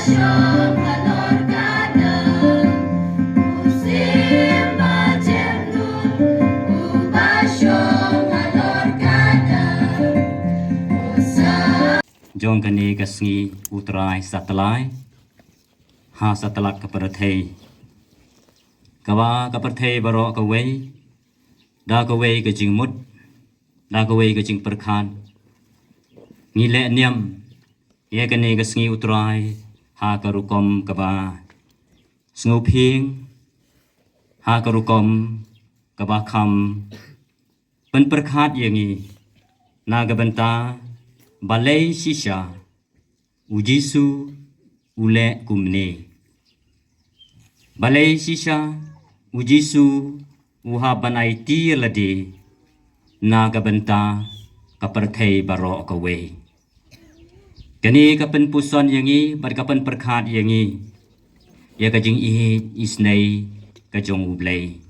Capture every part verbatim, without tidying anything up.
Jong kane ka sngi U Trai Satlai ha satlak ka pyrthei, kaba ka pyrthei baroh kawei da kawei ka jingmut, da kawei ka jingpyrkhat, ngi leh niam ïa kane ka sngi U Trai ha ka rukom kaba sngewphieng, ha ka rukom kaba kham pynpyrkhat ïa ngi na ka bynta balei shisha U Jisu u leh kumne. Balei shisha U Jisu u hap ban aiti ïa lade na ka bynta ka pyrthei baroh kawei. Kane ka pynpuson ïa ngi bad ka pynpyrkhat ïa ngi ïa ka jingïeit isynei ka jong U Blei.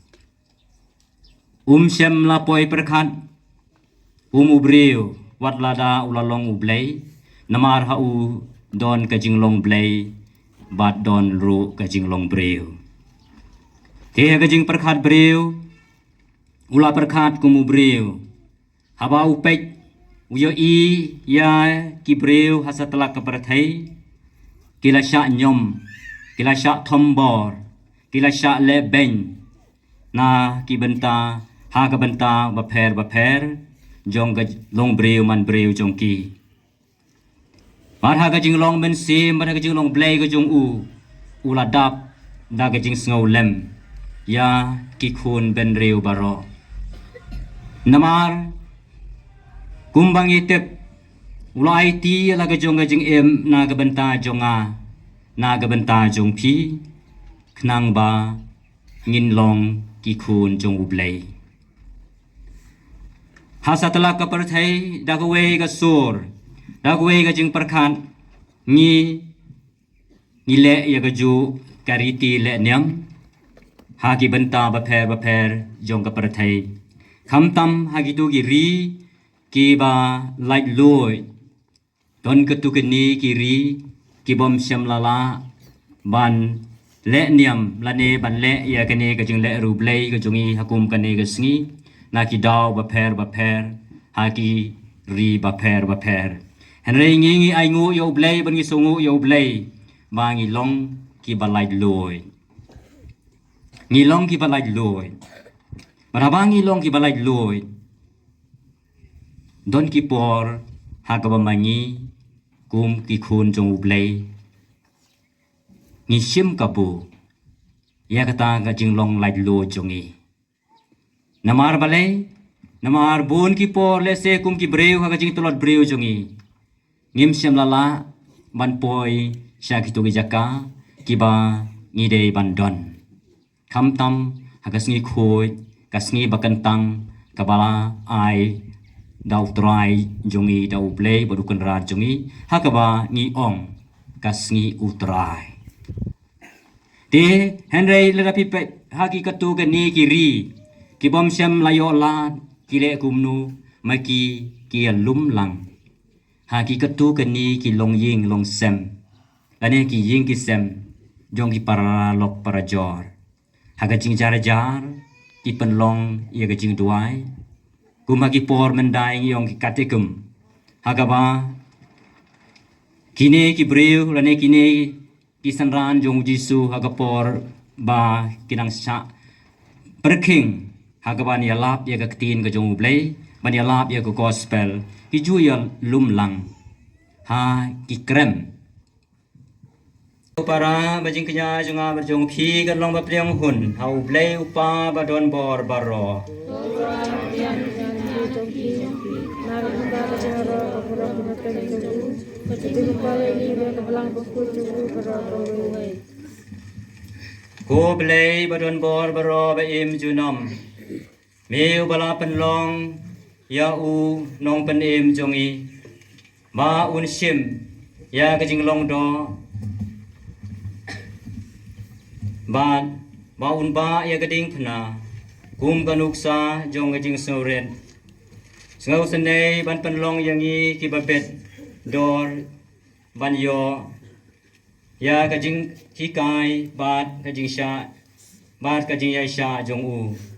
Um shym la poi pyrkhat um u briew wat lada u la long U Blei, namar ha u don ka jinglong Blei bad don ruh ka jinglong briew. Te ha ka jingpyrkhat briew, u la pyrkhat kum u briew. Haba u peit, u ïohi ïa ki briew ha satlak ka pyrthei ki la shah ñiom, ki la shah thombor, ki la shah leh beiñ na ki bynta, ha ka bynta bapher bapher jong ka long briew man briew jong ki. Bad ha ka jinglong mynsiem bad ha ka jinglong Blei ka jong u, u la dap da ka jingsngewlem ïa ki khun bynriew baroh. Namar kumba ngi tip, u la aiti ïa la ka jong ka jingim na ka bynta jong nga, na ka bynta jong phi, khnang ba ngin long ki khun jong U Blei. Ha satlak ka pyrthei, da kawei ka sur, da kawei ka jingpyrkhat, ngi, ngi leh ïa kajuh ka riti leh niam ha ki bynta bapher bapher jong ka pyrthei. Khamtam ha kito ki ri kiba laitluid, don kito kine ki ri ki bym shym la lah ban leh niam lane ban leh ïa kane ka jingleh riewblei ka jong ngi ha kum kane ka sngi, na ki daw bapher bapher ha ki ri bapher bapher. Hynrei ngi, ngi ainguh ïa U Blei bad ngi sngewnguh ïa U Blei ba ngi long kiba laitluid. Ngi long kiba laitluid. Bad haba ngi long kiba laitluid, don ki por ha kaba ma ngi kum ki khun jong U Blei ngi shim kabu ïa kata ka jinglong laitluid jong ngi. Namar balei? Namar bun ki por lehse kum ki briew ha ka jingtlot briew jong ngi, ngim shym la lah ban poi sha kito ki jaka kiba ngi dei ban don. Khamtam ha ka sngi khuid, ka sngi ba kyntang kaba la ai da U Trai jong ngi, da U Blei bad U Kynrad jong ngi, ha kaba ngi ong ka sngi U Trai. Te hynrei lada phi peit ha ki katto katne ki ri, ki bym shym la ïoh lad ki leh kumno, ma ki ki ïalum lang ha ki katto katne ki longïing longsem lane ki ïing ki sem jong ki paralok parajor. Ha ka jingjar jar ki pynlong ïa ka jingduwai, kum ha ki por mynta ngi ong ki katekum, ha kaba kine ki briew lane kine ki synran jong U Jisu ha ka por ba ki nang shah pyrkhing ha kaba ïalap ïa ka ktien ka jong U Blei, ban ïalap ïa ka gospel, ki ju ïalum lang ha ki krem. Para ba jingkñia jong nga bad jong phi kan long ba pdiang hun ha U Blei U Kpa ba don bor baroh. Ko Blei ba don bor baroh ba im junom, me uba la pynlong ïa u nongpynim jong ngi ba un shim ïa ka jinglong doh, bad ba un bah ïa ka diengphna kum ka nuksa jong ka jingsngewrit. Sngewsynei ban pynlong ïa ngi kiba bit dor ban ïoh ïa ka jinghikai bad ka jingshah, bad ka jingïaishah jong u.